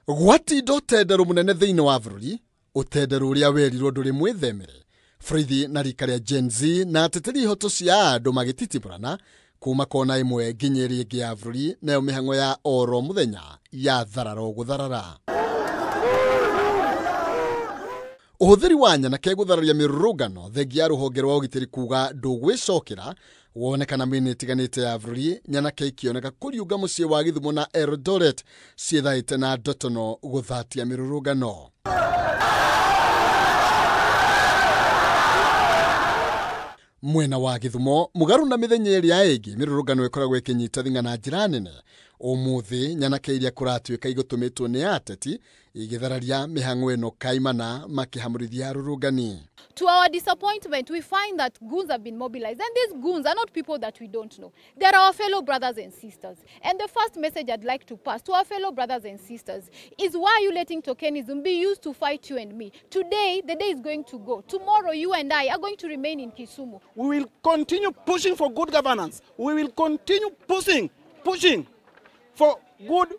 Gwatinda ũtenderũ mũnene thĩinĩ wa bũrũri, ũtenderũ ũrĩa werirwo ndũrĩ mwĩthemere. Borithi na rika rĩa Gen Z na ateteri ihoto cia andũ magĩtitibũrana kuma kona ĩmwe nginya ĩrĩa ĩngĩ ya bũrũri, nayo mĩhang'o ya oro mũthenya ya thararo gũtharara. Ũhũthĩri wa nyanake gũthararia mĩrũrũngano thengia ya rũhonge rwa ũgitĩri kuga ndũgwĩcokera wonekana mĩena ĩtiganĩte ya bũrũri, nyanake ikĩoneka kũriũnga mũciĩ wa Gĩthumo na Eldoret ciĩthaĩte na ndotono gũthatia mĩrũrũngano. Mwena wa Gĩthumo mũgarũ na mĩthenya ĩrĩa ĩngĩ mĩrũrũngano ĩkoragwo ĩkĩnyita thing'a na njĩra nene. Ũmũthĩ nyanake iria kũratuĩka igũtũmĩtwo nĩ ateti igĩthararia mĩhang'o ĩno kaimana makĩhamũrithia arũrũngani. To our disappointment, we find that goons have been mobilized, and these goons are not people that we don't know. They are our fellow brothers and sisters. And the first message I'd like to pass to our fellow brothers and sisters is, why are you letting tokenism be used to fight you and me? Today, the day is going to go. Tomorrow, you and I are going to remain in Kisumu. We will continue pushing for good governance. We will continue pushing for good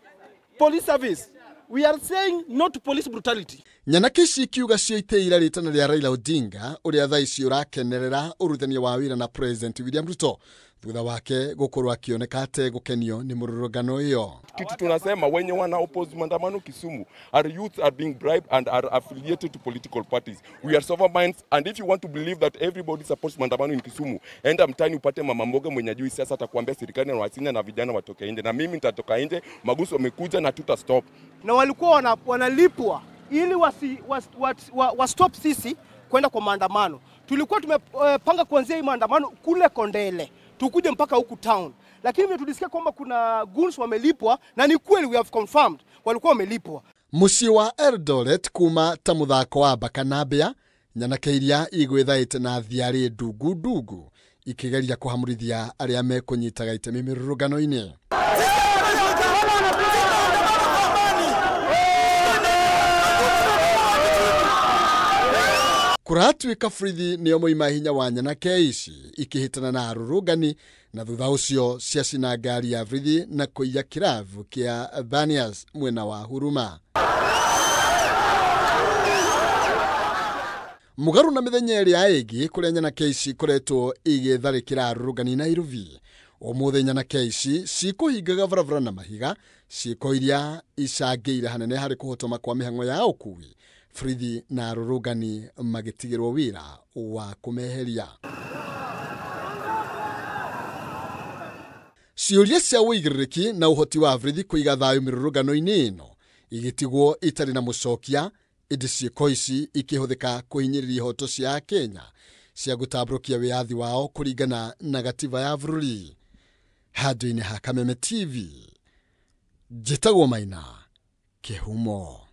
police service. We are saying no to police brutality. Nyanake ici ikiuga cioitĩire rĩtana rĩa Raila Odinga ũrĩa thaa ici ũrakenerera ũrutithania wa wĩra na President William Ruto thutha wake gũkorwo akĩoneka ategũkenio nĩ mũrũrũngano ĩyo. Kitu tunasema wenye wana oppose maandamano Kisumu are youths are being bribed and are affiliated to political parties. We are sober minds, and if you want to believe that everybody supports maandamano in Kisumu, enda mtaani upate mama mboga mwenye ajui siasa atakwambia serikali na wasina na vijana watoke nje, na mimi nitatoka nje, maguso wamekuja na tuta stop. Na walikuwa wanalipwa ili wa stop sisi kwenda kwa maandamano. Tulikuwa tumepanga kuanzia hii maandamano kule Kondele, tukuje mpaka huku town. Lakini vile tulisikia kwamba kuna goons wamelipwa, na ni kweli, we have confirmed walikuwa wamelipwa. Mũciĩ wa Eldoret kuma ta mũthako wa Baka na Mbĩa, nyanake iria igwĩthaĩte na thiarĩ ndungu ndungu ikĩgeria kũhamũrithia arĩa mekũnyitaga itemi mĩrũrũngano-inĩ. Kũratuĩka borithi nĩo moima hinya wa nyanake ici ikĩhĩtana na arũrũngani, na thutha ũcio ciacina ngari ya borithi na kũiya kĩrabu kĩa Banias mwena wa Huruma. Mũgarũ na mĩthenya ĩrĩa ĩngĩ kũrĩa nyanake ici ikoretwo igĩtharĩkĩra arũrũngani Nairobi, ũmũthĩ nyanake ici cikũhingaga barabara na mahiga, ciĩko iria icangĩire hanene harĩ kũhotoma kwa mĩhang'o ya ũkui. Borithi na arũrũngani magĩtigĩrwo wĩra wa kũmeheria. Ciũria cia ũigĩrĩrĩki na ũhoti wa borithi kũiga thayũ mĩrũrũngano-inĩ ĩno igĩtigwo itarĩ na mũcokia, ĩndĩ ciĩko ici ikĩhũthĩka kũhinyĩrĩria ihoto cia Akenya cia gũtambũrũkia wĩyathi wao kũringana na gatiba ya bũrũri. Handũ-inĩ ha Kameme TV, njĩtagwo Maina Kĩhumo.